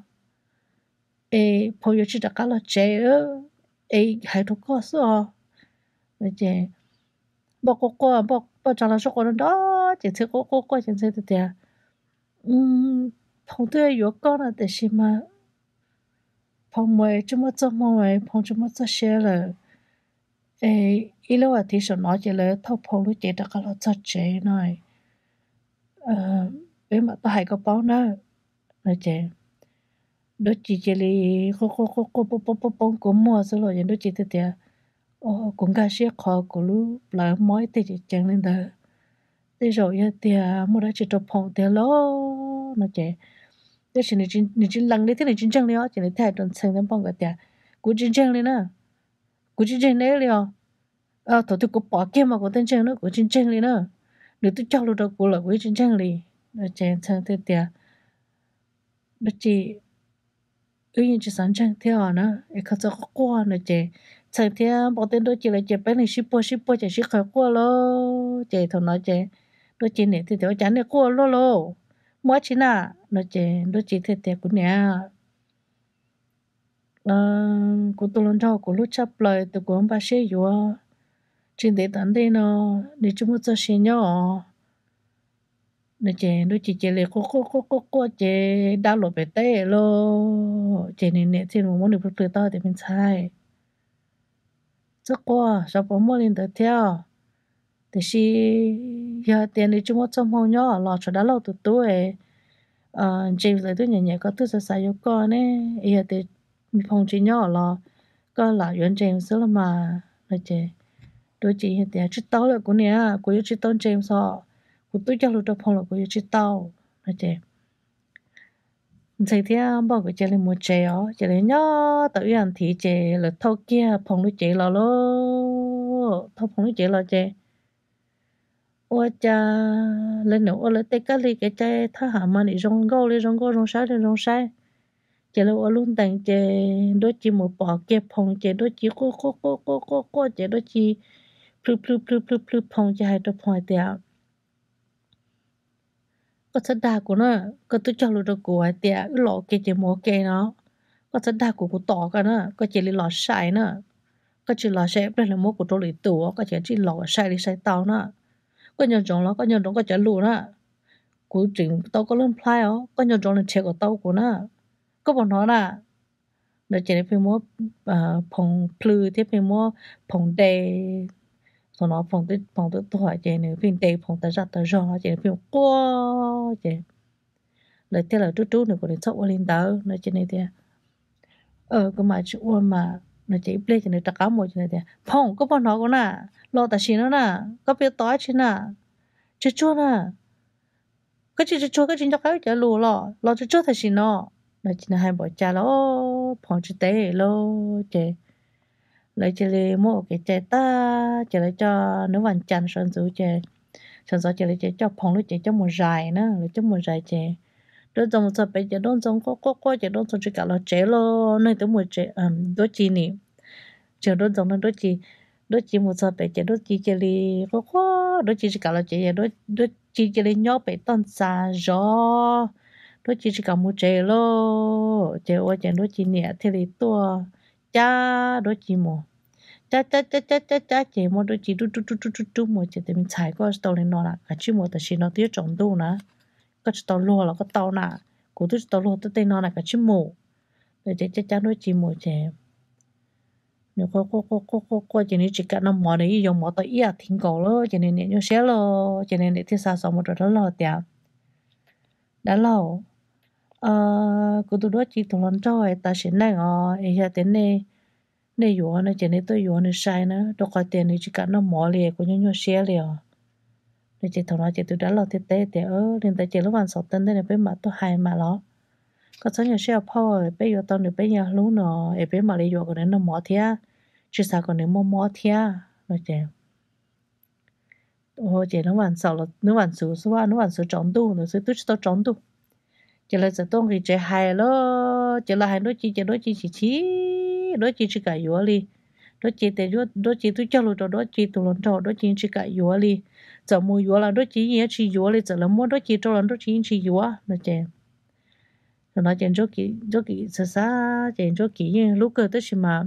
es Phoo yuav tsis rov qab los tsev, es hais rau koj xwb os. No ces Npauj quaj quaj, Npauj tsa hlo suab quaj nrov nrov ces Ntxhee quaj quaj quaj ces Ntxhee tias, Phoo twb yuav koj no tiam sis mas Phoo mus tsis muaj txoj hmoo, Phoo tsis muaj txoj sia lawm. Es ib lub as thiv saum no ces lawv thauj Phoo lub cev rov qab los txog tsev no, peb mam tuaj hais koj paub na. No ces Duab Ci cia li quaj quaj quaj quaj poob poob poob kua muag xwb los ces Duab Ci thiaj tias, Kuv nkag siab qhov kuv lub plawv mob ib teg ceev ceev li ntawd, tej zaum yog tias muaj dab tsi rau Phoo tiag lauj. No ces tab sis nws tsis lees li thiab nws tsis ntseeg li os ces nws thiaj hais rau Ntxhee thiab Npauj nkawd tias, Kuv tsis ntseeg li na, kuv tsis ntseeg neb li os. Thaum twg kuv pom kiag mas kuv thiaj ntseeg na, kuv tsis ntseeg li na. Nws twb cog lus rau kuv lawm kuv yeej tsis ntseeg li. No ces Ntxhee thiaj tias, Duab Ci, wb yeej tsis xav ntseeg thiab os na, es koj txhob quaj quaj. No ces Ntxhee thiab Npauj thiab Duab Ci lawv ces peb leeg sib puag sib puag ces sib qawg quaj lauj. Ces thaum no ces Duab Ci niam thiaj tias, Ua cas nej quaj luaj lauj? Muaj dab tsi na? No ces Duab Ci thiaj tias, Kuv niam, kuv tus hluas nraug kuv hlub tshaj plaws tus kuv npaj siab yuav, tsis ntev tom ntej no nws tsis muaj txoj sia nyob os. No ces Duab Ci cia li quaj quaj quaj quaj quaj ces dab luam pem teb lauj. Ces nws niam thiaj mus muab nws plhws plhws tau tias, Me ntxhais, txhob quaj, xyov puas muaj li ntawd thiab. Tiam sis yog tias nws tsis muaj txoj hmoo nyob los tshuav dab laug tus tub James lawv twb nyiam nyiam koj, twb xav xav yuav koj ne. Yog tias Phoo tsis nyob los koj lam yuav James xwb los mas. No ces Duab Ci tias, Tsis tau lawm kuv niam, kuv yuav tsis tau James os. Kuv twb cog lus rau Phoo los kuv yuav tsis tau. No ces Ntxhee thiab Npauj nkawd cia li mus tsev os, ces lawv nyob tau ib as thiv ces lawv thauj kiag Phoo lub cev los lauj. Thauj Phoo lub cev los ces ua cas lawv niam ua lawv tej kab li kev cai thab ham mas nim zoo nkauj li zoo nkauj, zoo saib li zoo saib. Ces lawv ua lub ntees ces Duab Ci mus pom kiag Phoo ces Duab Ci quaj quaj quaj quaj quaj quaj ces Duab Ci plhws plhws plhws plhws plhws Phoo ces hais rau Phoo hais tias, Koj txhob dag kuv na, koj twb cog lus rau kuv hais tias wb los ua ke ces mus ua ke no. Koj txhob dag kuv, kuv tos koj na, koj cia li los saib na. Koj tsis los saib pliag lawv muab kuv rau lwm tus, koj cia li los saib li saib tau na. Koj nco ntsoov los, koj nco ntsoov koj cov lus na. Kuv tseem tau koj lub nplhaib os, koj nco ntsoov los nrhiav kom tau kuv na. Koj puas hnov na? No ces pheej muab Phoo plhws thiab pheej muab Phoo de, Thaum no Phoom twb tuag ces nws pheej ntes Phoom tas zaj tas zog ces nws pheej quaj ces lawv thiaj li rub rub nws kom nws txhob ua li ntawd no ces nws tias, kuv mam tsis ua mas no ces ib pliag ces nws rov qab mus ces nws tias, Phoom, koj puas hnov kuv na? Los tam sim no na, koj pheej tos dab tsi na? Tsuag tsuag na, koj tsis tsuag tsuag koj tsis nco qab cov lus los los tsuag tsuag tam sim no. No ces nws hais npaum cas los Phoom tsis teb li ces lawv cia li muab ua kev cai tag ces lawv coj Nub Vas Cas sawv ntxov ces, sawv ntxov ces lawv cia li coj Phoom lub cev coj mus zais na, lawv coj mus zais ces Duab Ntxoo mus txog pem ces Duab Ntxoo quaj quaj quaj ces Duab Ntxoo tsis kam los tsev los neeg twb mus tsev, Duab Ci nim, tsis yog Duab Ntxoo no, Duab Ci, Duab Ci mus txog pem ces Duab Ci cia li quaj quaj, Duab Ci tsis kam los tsev ces Duab Ci cia li nyob pem toj ntxas zov, Duab Ci tsis kam mus tsev lauj. Ces ua ces Duab Ci niam thiaj li tuaj cab Duab Ci mus, cab cab cab cab cab cab ces muab Duab Ci rub rub rub rub rub rub mus ces tias, Me ntxhais, koj tsis tau li no na, kav tsij mus tam sim no twb yuav tsaus ntuj na, koj tsis tau luag los koj tau na, kuv twb tsis tau luag tej no na, kav tsij mus. Ces cab cab Duab Ci mus ces nws quaj quaj quaj quaj quaj ces nws tsis kam noj mov, nws yeej yuav mov tau ib as thiv nkaus lawm ces nws niam nyuaj siab lawm ces nws niam thiaj xa xov mus rau dab laug tias, Dab laug, kuv tus Duab Ci tus hluas nraug tas sim neej os, es yog tias nej yuav no ces nej tuaj yuav nws sai na, rau qhov tias nws tsis kam noj mov li, kuv nyuaj nyuaj siab li os. No ces thaum no ces tus dab laug thiaj teb tias, Li ntawd ces lub vas xaum tag ntej no peb mam tuaj hais mam los. Koj txhob nyuaj siab os phauj, peb yuav tau nws peb yeej hlub nws es peb mam li yuav kom nws noj mov thiab, tsis xav kom nws muaj mob thiab no ces Ces Nub Vas Ntxuv xwb, Nub Vas Ntxuv tsaus ntuj ntawd xwb, twb tsis tau tsaus ntuj ces lawv txawm tuaj nqis tsev hais lawm. Ces lawv hais Duab Ci ces Duab Ci chim chim, Duab Ci tsis kam yuav li. Duab Ci tias, Duab Ci twb cog lus rau Duab Ci tus hluas nraug, Duab Ci tsis kam yuav li. Txawm mus yuav los Duab Ci yeej tsis yuav li, txawm lawv muab Duab Ci rau los Duab Ci yeej tsis yuav no ces Thaum no ces Ntsuab Kim xav xav ces Ntsuab Kim yeej hlub kawg tab sis mas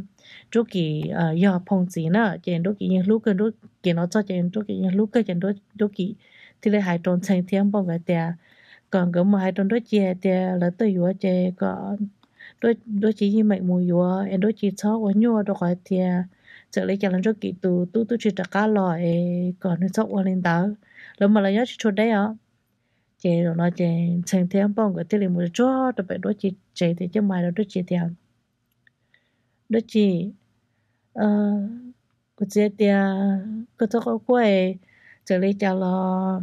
Ntsuab Kim yog Phoom txiv na, ces Ntsuab Kim yeej hlub kawg. Ntsuab Kim hnov txog ces Ntsuab Kim yeej hlub kawg ces Ntsuab Kim thiaj li hais rau Ntxhee thiab Npauj nkawd tias kom nkawd mus hais rau Ntsuab Ci hais tias lawv tuaj yuav ces kom Ntsuab Ci yeej meem mus yuav es Ntsuab Ci txhob ua nyuaj, rau qhov tias txawm li cas los Ntsuab Kim tus tub twb tsis rov qab los es kom nws txhob ua li ntawd, lawv mas lawv nyob tsis tshua deb os. Ces zaum no ces Ntxhee thiab Npauj nkawd thiaj li mus tsuag rau pem Ntsuab Ci tsev tias coj mus hais rau Ntsuab Ci tias, Ntsuab Ci, kuv txiv tias koj txhob quaj quaj, txawm li cas los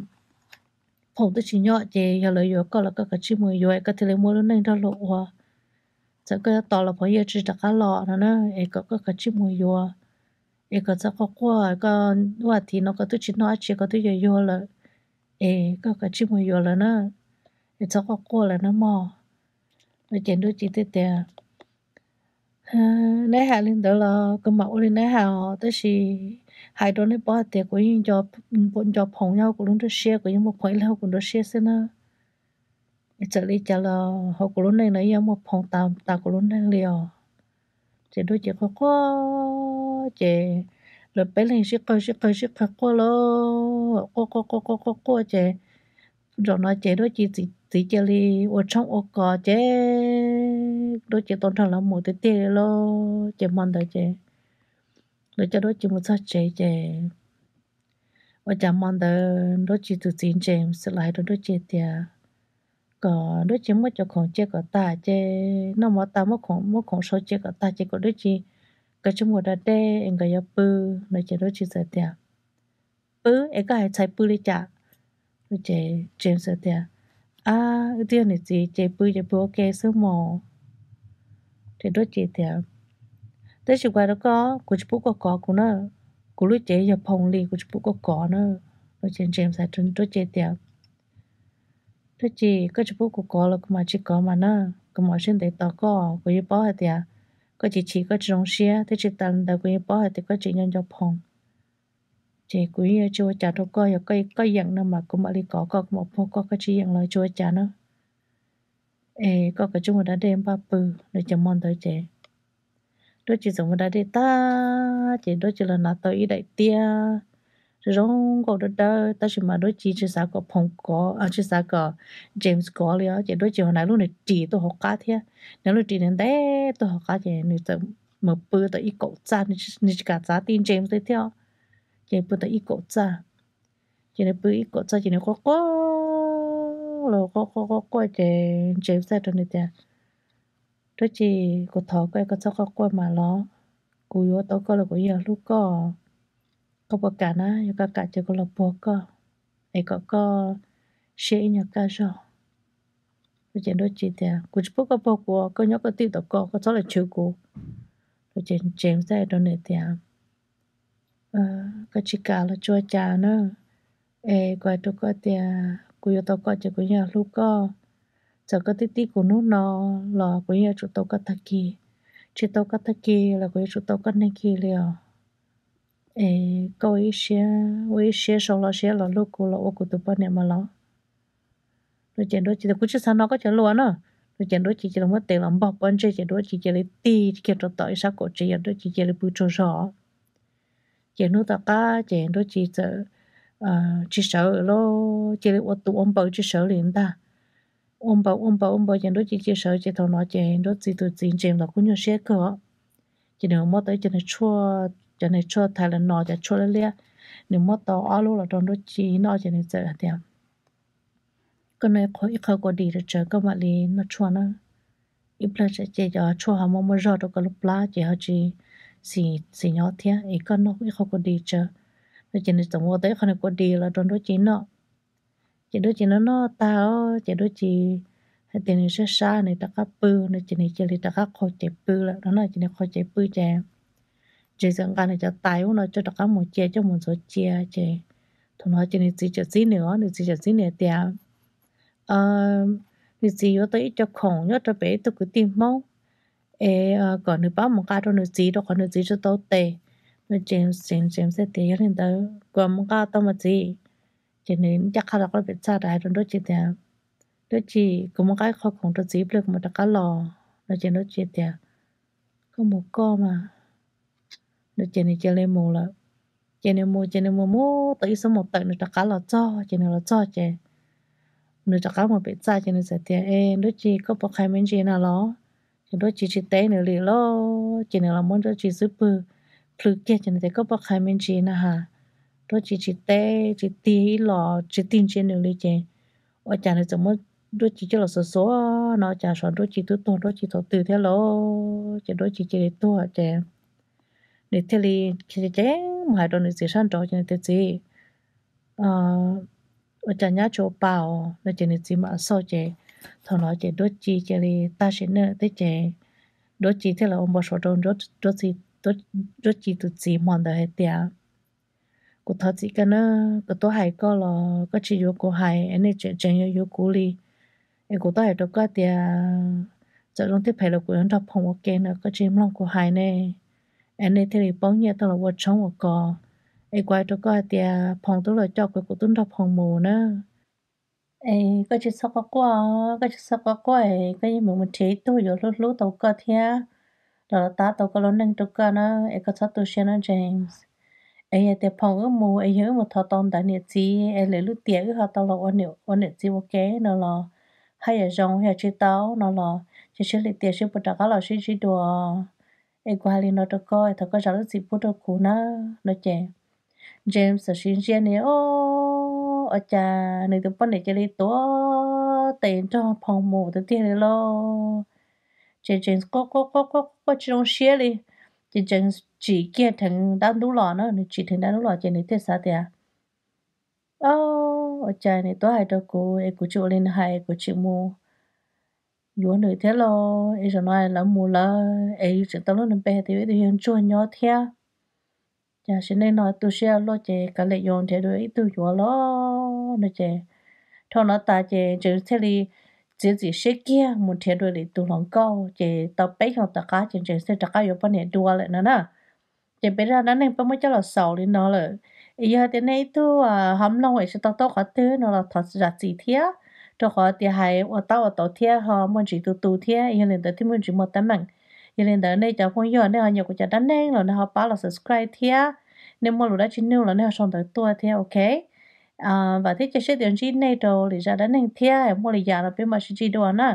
Phoom twb tsis nyob ces yog lawv yuav koj los koj kav tsij mus yuav es koj thiaj li muaj lub neej nrog luag ua. Txawm koj yuav tos los Phoom yeej tsis rov qab los no na, es kom koj kav tsij mus yuav, es koj txhob quaj quaj, koj ua thiv no koj twb tsis noj dab tsi koj twb yuag yuag lawm, es koj kav tsij mus yuav lawm na, es txhob quaj quaj lawm na mog. No ces Ntsuab Ci thiaj tias, Neb hais li ntawd los kuv mam ua li neb hais os, tab sis hais rau neb paub hais tias kuv yeej nco Phoom nyob hauv kuv lub nruab siab, kuv yeej muaj Phoom ib leeg hauv kuv nruab siab xwb na. Txawm li cas los hauv kuv lub neej no yeej muaj Phoom tas tas kuv lub neej li os. Ces Ntsuab Ci quaj quaj ces lawv peb leeg sib qawg sib qawg sib qawg quaj lauj, quaj quaj quaj quaj quaj quaj ces zaum no ces Ntsuab Ci txiv cia li ua tshoob ua kos ces Ntsuab Ci tau nrog lawv mus tiag tiag li lauj. Ces hmo ntawd ces lawv coj Ntsuab Ci mus txog tsev ces ua cas hmo ntawd Ntsuab Ci tus txiv James los hais rau Ntsuab Ci tias kom Ntsuab Ci muab cov khoom cia kom tag ces noj mov tas muab khoom muab khoom sau cia kom tag ces kom Ntsuab Ci kav tsij mus da dej es nkawd yuav pw no ces Ntsuab Ci txawm tias, Pw es koj hais txhais pw li cas? Ces James tias, Ab, wb twb yog niam txiv ces pw ces pw ua ke xwb mos. Ces Ntsuab Ci tias, Tab sis kuv hais rau koj, kuv tsis pub koj kov kuv na, kuv lub cev yog Phoom li kuv tsis pub koj kov na. Ces James hais rau Ntsuab Ci tias, Ntsuab Ci, koj tsis pub kuv kov los kuv mam tsis kov mas na, kuv mam sib ntev tos koj, kuv yeej paub hais tias koj chim chim koj tsis zoo siab thiab tsis tas li ntawd kuv yeej paub hais tias koj tseem nco nco Phoom. Ces kuv yeej tsis ua cas rau koj, yog koj yeem no mas kuv mam li kov koj, kuv mam puag koj, koj tsis yeem los tsis ua cas na. Es koj kav tsij mus da dej npaj pw. Lawv ces hmo ntawd ces Ntsuab Ci txawm mus da dej tag ces Ntsuab Ci los hnav tau ib daim tiab zoo zoo nkauj dawb dawb tab sis mas Ntsuab Ci tsis xav kom Phoom kov, tsis xav kom James kov li os. Ces Ntsuab Ci ho hnav lub niag ris tuaj hauv qab thiab, hnav lub ris ntev ntev tuaj hauv qab ces nws txawm mus pw tau ib kaum txaj, nws tsis kam txav tij James li thiab. ces pw tau ib kaum txaj. Ces nws pw ib kaum txaj ces nws quaj quaj los quaj quaj quaj quaj ces James txawm hais rau nws tias, Dab Tsi, kuv thov koj es koj txhob quaj quaj mas los, kuv yuav tau koj los kuv yeej hlub koj. Koj puas kam na? Yog koj kam ces kuv los puag koj es kom koj siab ib nyuag kaj zog. Ces Dab Tsi tias, Kuv tsis pub koj puag kuv, koj nyob koj twj tom koj, koj txhob los chwv kuv. Ces James txawm hais rau nws tias, Koj tsis kam los tsis ua cas na, es kuv hais rau koj tias kuv yuav tau koj ces kuv yeej yuav hlub koj. Txawm koj twb tib kuv hnub no los kuv yeej yuav tsum tau koj tag kis, tsis tau koj tag kis los kuv yuav tsum tau koj neeg kis li os. Es koj ua ib siab, ua ib siab sau hlo siab los hlub kuv los ua kuv tus poj niam mas los. No ces Dab Tsi tias, Kuv tsis xav hnov koj cov lus no. No ces Dab Tsi cia li muab tes los npog pob ntseg ces Dab Tsi cia li tig kiag rau tom ib sab kaum tsev, yog Dab Tsi cia li pw tsaug zog. Ces hnub tom qab ces Dab Tsi txawm tsis sawv lawm, cia li ua tus ua npaws tsis sawv li ntag. Ua npaws ua npaws ua npaws ces Dab Tsi tsis sawv ces thaum no ces Dab Tsi tus txiv James los kuj nyuaj siab kawg os. Ces nws muab tau ib co niag tshuaj, cov niag tshuaj Tylenol, cov tshuaj liab liab, nws muab tau ob lub los rau Dab Tsi noj ces nws txawm hais tias, Koj noj ib qho kua dis rau tsawv koj mam li noj tshuaj na. Ib pliag tsam ces cov tshuaj ho muaj muaj zog rau koj lub plab ces ho tsis xis nyob thiab, es koj noj ib qho kua dis tsawv. No ces nws txawm ua tau ib qho niag kua dis los rau Dab Tsi noj. Ces Dab Tsi noj noj tag os ces Dab Tsi hais tias nws sab sab nws rov qab pw no ces nws cia li rov qab qhau cev pw lawm no na. Ces nws qhau cev pw ces James txawm nqa nws cov tais ub no coj rov qab mus cia, coj mus ntxuav cia ces thaum no ces nws txiv txawm txib nws os, nws txiv txawm txib nws tias, nws txiv yuav tau ib co khoom nyob rau pem ib tug kwv tij Hmoob es kom nws pab mus nqa rau nws txiv rau qhov nws txiv tsis tau tes. No ces James txawm tias, Yog li ntawd kuv mus nqa tau mas txiv. Ces nws ncaj qha rov qab pem txaj rov hais rau Dab Tsi tias, Dab Tsi, kuv mus nqa ib qho khoom rau txiv ib pliag kuv mam rov qab los. No ces Dab Tsi tias, Koj mus koj mas. No ces nws cia li mus lawm. Ces nws mus ces nws mus mus tau ib xuab moos tawm nws rov qab los txog ces nws los txog ces nws rov qab mus pem txaj ces nws txawm tias, Es Dab Tsi, koj puas qhais me ntsis na los? Ces Dab Tsi tsis teb nws li lawm ces nws los muab Dab Tsi xub pwg plhws kiag ces nws tias, Koj puas qhais me ntsis na has? Dab Tsi tsis teb, tsis tig ib los tsis tig ntsia nws li ces ua cas nws txawm muab Dab Tsi coj los xuas xuas no cas xyov Dab Tsi twb tuag Dab Tsi thaum twg thiab lauj. Ces Dab Tsi cia li tuag ces nws thiaj li ceev ceev mus hais rau nws txiv sab nraud ces nws tias, Txiv, ua cas nyab tsis ua pa os? No ces nws txiv mam xauj ces thaum no ces Dab Tsi cia li tag sim neej thiab ces Dab Tsi thiaj li ua npau suav rau Dab Tsi tus txiv hmo ntawd hais tias, Kuv thov txim koj na, kuv twb hais koj los koj tsis yuav kuv hais es nej tseem tseem yuav yuav kuv li. Es kuv twb hais rau koj tias txawm zoo thiab phem los kuv yuav nrog Phoo ua ke no, koj tsis mloog kuv hais ne, es nej thiaj li poob nyiaj tau los ua tshoob ua kos. Es kuv hais rau koj hais tias Phoo twb los coj kuv, kuv twb nrog Phoo mus na. Es koj tsis txhob quaj quaj, koj tsis txhob quaj quaj es koj yeej mus mus nrhiav ib tug yuav hlub hlub tau koj thiab los tab tau koj lub neej rau koj na, es koj txhob tu siab na James. Es yog tias Phoo wb mus es yog wb mus thov tau ntawv niam txiv es lwm lub tiam wb ho tau los ua niam txiv ua ke no los haj yam zoo, yog tsis tau no los cia seb lwm tiam seb puas rov qab los sib ntsib dua. Es kuv hais li no rau koj, thov koj zam lub txim pub rau kuv na. No ces James txawm ntsia ntsia nws, o, ua cas nws tus poj niam cia li tuav tes nrog Phoo mus tiag tiag li lauj. Ces James quaj quaj quaj quaj quaj tsis zoo siab li. Ces James tsim kiag dheev dab ntub los na, nws tsim dheev dab ntub los ces nws thiaj xav tias, o, ua cas nws twb hais rau kuv es kuv tsis ua li nws hais, kuv tsis mus yuav nws thiab los es zaum no lawv mus lawm es yus tseem tau lub npe hais tias ib tug yawg ntsuag nyob thiab. Cas sim neej no tu siab luaj ces kav liam yuav nrhiav dua ib tug yuav los no ces thaum no tas ces James thiaj li txiav txim siab kiag mus nrhiav dua lwm tus hluas nkauj ces tau peb xyoos tom qab ces James thiaj rov qab yuav poj niam dua lawm no na. Ces peb zaj dab neeg peb muab coj los xaus li no lawm. Es yog tias nej ib tug ho mloog es tsis tau taub qhov twg no los thov zam txim thiab, rau qhov tias hais ua tab ua tau thiab ho muaj ntsis tu tu thiab, yog li ntawd thiaj muaj ntsis muaj teeb meem. Yog li ntawd nej cov phooj ywg nej ho nyiam kuv cov dab neeg los nej ho pab los subscribe thiab, nej muaj lus dab tsi nug los nej ho sau ntawv tuaj thiab, ok. Vam thiab cia siab tias ntsib nej rau lwm zaj dab neeg thiab, muaj li yam no peb mam sib ntsib dua na.